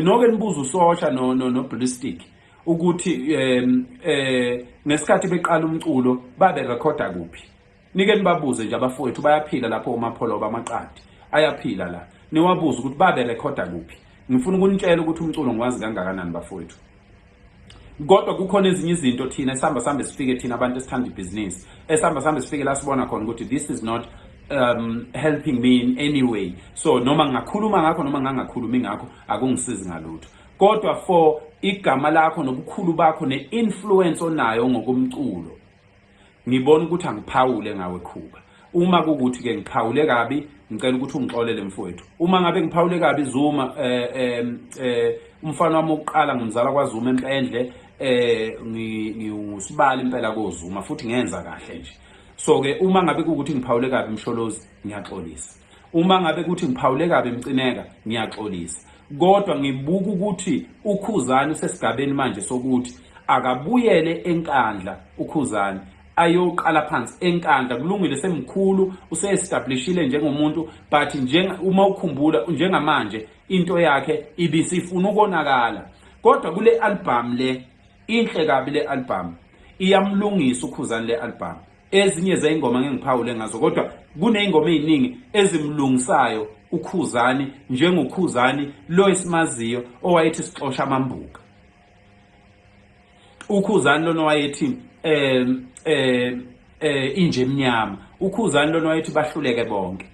Noke nibuza uSosha no no, no Ballistic ukuthi ngesikhathi beqala umculo babe rekhoda kuphi. Nike nibabuze nje abafowethu, bayaphila lapho oMapholo bamaqadi ayaphila la, niwabuze ukuthi babe rekhoda kuphi. Ngifuna ukunitshela ukuthi umculo ngiwazi kangakanani, bafowethu, kodwa kukhona ezinye izinto thina esihamba sambe sifike, thina abantu esithanda ibhizinisi, esihamba sambe sifike la sibona khona ukuthi this is not helping me in any way. So noma ngingakhuluma ngakho noma ngingangakhulumi ngakho, akungisizi ngalutho. Kodwa for igama lakho nobukhulu bakho ne-influence onayo ngokomculo, ngibona ukuthi angiphawule ngawe, Khuba. Uma kukuthi ke ngiphawule kabi, ngicela ukuthi ungixolele, mfowethu. Uma ngabe ngiphawule kabi, Zuma, umfana wami wokuqala, ngimzala kwaZuma eMpendle, ngingusibali impela koZuma futhi ngenza kahle nje. So ke uma ngabe kukuthi ngiphawule kabi, Msholozi, ngiyaxolisa. Uma ngabe kuthi ngiphawule kabi, Mcineka, ngiyaxolisa. Kodwa ngibuka ukuthi uKhuzani usesigabeni manje sokuthi akabuyele eNkandla, uKhuzani ayoqala phansi eNkandla. Kulungile, semkhulu, use-establishile njengomuntu, but njenga uma ukhumbula njengamanje into yakhe ibisifuna ukonakala. Kodwa kule album le inhle kabi, le album iyamlungisa uKhuzani le album. Ezinye zey'ngoma ngeke ngiphawule ngazo, kodwa kuney'ngoma ey'ningi ezimlungisayo uKhuzani njengoKhuzani lo esimaziyo owayethi sixosha amambuka, uKhuzani lona wayethi inje emnyama, uKhuzani lona wayethi bahluleke bonke.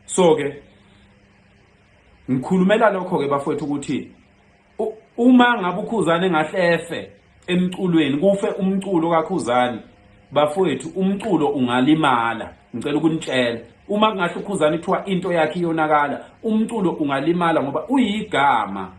So ke ngikhulumela lokho ke, bafowethu, ukuthi uma ngabe uKhuzani engahlefe emculweni, kufe umculo kaKhuzani, bafowethu, umculo ungalimala. Ngicela ukunitshela, uma kungahle uKhuzani kuthiwa into yakhe iyonakala, umculo ungalimala ngoba uyigama.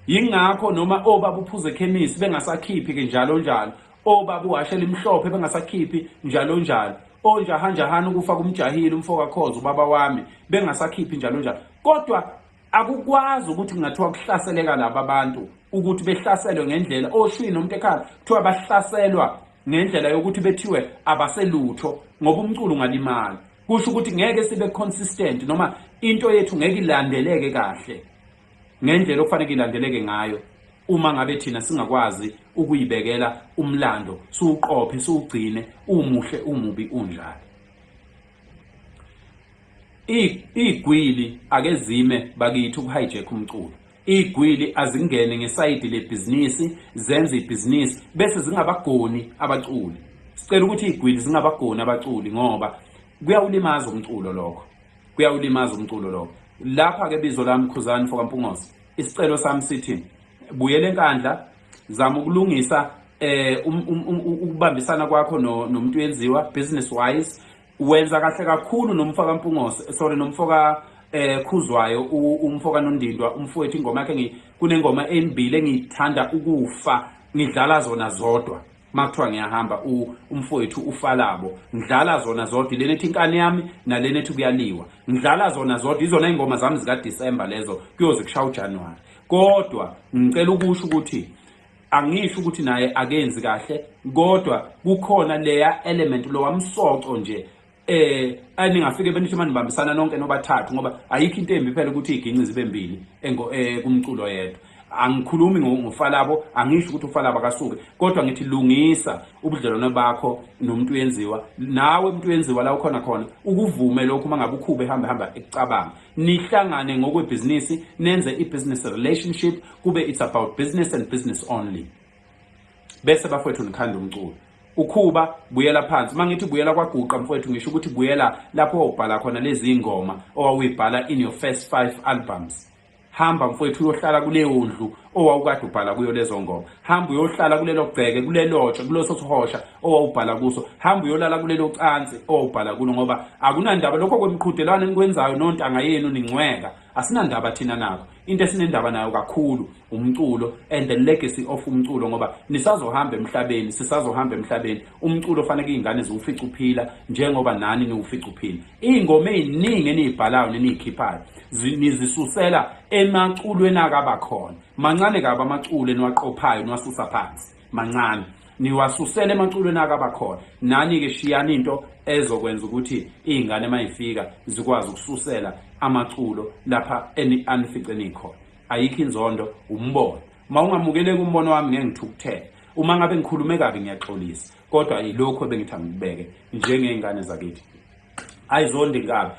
Yingakho noma obaba uphuze ekhemisi bengasakhiphi ke njalo njalo, obaba uhashe limhlophe bengasakhiphi njalo njalo, onjahanjahana ukufa kumjahile umfo kaKhoza ubaba wami bengasakhiphi njalo njalo. Kodwa akukwazi ukuthi kungathiwa kuhlaseleka laba abantu, ukuthi behlaselwe ngendlela oshwini nomuntu ekhala kuthiwa bahlaselwa ngendlela yokuthi bethiwe abaselutho, ngoba umculo ungalimala. Kusho ukuthi ngeke sibe consistent noma into yethu ngeke ilandeleke kahle ngendlela okufanele ilandeleke ngayo uma ngabe thina singakwazi ukuyibekela umlando, siwuqophe, siwugcine umuhle umubi unjalo. Igwili ake zime bakithi uku-hijack umculo. Igwili azingene ngesayidi lebhizinisi, zenze ibhizinisi bese zingabagoni abaculi. Sicela ukuthi igwili zingabagoni abaculi ngoba kuyawulimaza umculo lokho, kuyawulimaza umculo lokho. Lapha ke bizo lami Khuzani Fokampungose, isicelo sami sithi buyele eNkandla, zama ukulungisa ukubambisana kwakho nomuntu yenziwa business wise. Wenza kahle kakhulu nomfoka Mpungose, sorry, nomfoka Khuzwayo, umfoka Nondindwa, umfowethu. Ingoma yakhe, kunengoma embili engiyithanda ukufa, ngidlala zona zodwa makuthiwa ngiyahamba. Umfowethu uFalabo, ngidlala zona zodwa, lena ethi inkani yami nalena ethi kuyaliwa, ngidlala zona zodwa. Izona ingoma zami zika December lezo, kuyoze kushaya uJanuary. Kodwa ngicela ukusho ukuthi angisho ukuthi naye akenzi kahle, kodwa kukhona leya element, lo wamsoco nje aningafike benithi manibambisana nonke nobathathu, ngoba ayikho into embi phela ukuthi iginci zibe mbili kumculo yedwa. Angikhulumi ngoFalabo, angisho ukuthi uFalabo akasuke, kodwa ngithi lungisa ubudlelwano bakho nomuntu uyenziwa. Nawe umuntu uyenziwa la ukhona khona ukuvume lokhu uma ngabe ukhube hamba hamba ekucabanga, nihlangane ngokwebhizinisi, nenze i-business relationship, kube it's about business and business only, bese bafowethu nikhanda umculo. Ukhuba, buyela phansi. Uma ngithi buyela kwaguqa, mfowethu, ngisho ukuthi buyela lapho owawubhala khona lezi ngoma owawuyibhala in your first five albums. Hamba, mfowethu, uyohlala kuleyo ndlu owawukade ubhala kuyo lezo ngoma. Hamba uyohlala kulelo gceke, kulelotshe, kuleso sihosha owawubhala kuso. Hamba uyolala kulelo cansi owawubhala kulo, ngoba akunandaba lokho kwemiqhudelwano enikwenzayo nontanga yenu ningcweka, asinandaba thina nakho. Into esinendaba nayo kakhulu umculo and the legacy of umculo, ngoba nisazohamba emhlabeni, sisazohamba emhlabeni. Umculo fanele iy'ngane ziwufice uphila njengoba nani niwufice uphila. Iy'ngoma ey'ningi eniy'bhalayo neniyikhiphayo nizisusela emaculweni akaba khona. Mancane kabi amaculo eniwaqophayo niwasusa phansi, mancane. Niwasusela emaculweni akaba khona. Nani-ke shiyani into ezokwenza ukuthi iy'ngane uma yifika zikwazi ukususela amaculo lapha anifice nikhona. Ayikho inzondo, umbono. Uma ungamukeleki umbono wami, ngeke ngithukuthele. Uma ngabe ngikhulume kabi, ngiyaxolisa, kodwa yilokhu ebengithi angikubeke njengey'ngane zakithi. Ayizondi inkabi.